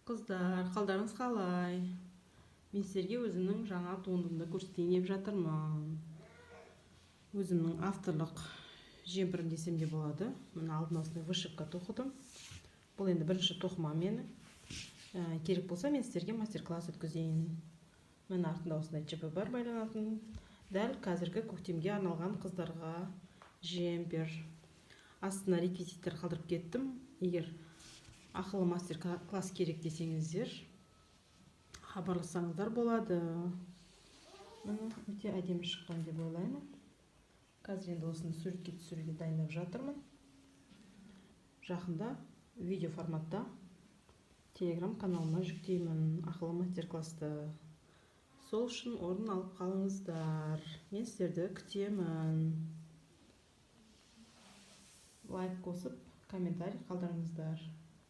Қыздар, қалдарыңыз қалай? Мен сіздерге өзімнің жаңа туындымды көрсетейін деп жатырмын. Өзімнің авторлық жемпірім десем де болады. Мына алдына осындай вышивка тоқыдым. Бұл енді бірінші тоқыма менің. Керек болса, мен сіздерге мастер-класс өткізейін. Міне, артында осындай жібі бар байланатын. Дәл қазіргі көктемге арналған қыздарға жемпер. Астына реквизиттер қалдырып кеттім. Егер ақылы мастер-класс керек десеңіздер, хабарлассаңыздар болады. Міне, өте әдемі шыққан деп ойлаймын. Қазір енді осыны суретке түсіруге дайындап жатырмын. Жақында видео форматта Телеграм каналыма жүктеймін ақылы мастер-классты. Сол үшін орын алып қалыңыздар, мен сіздерді күтемін. Лайк қосып, комментарий қалдырыңыздар.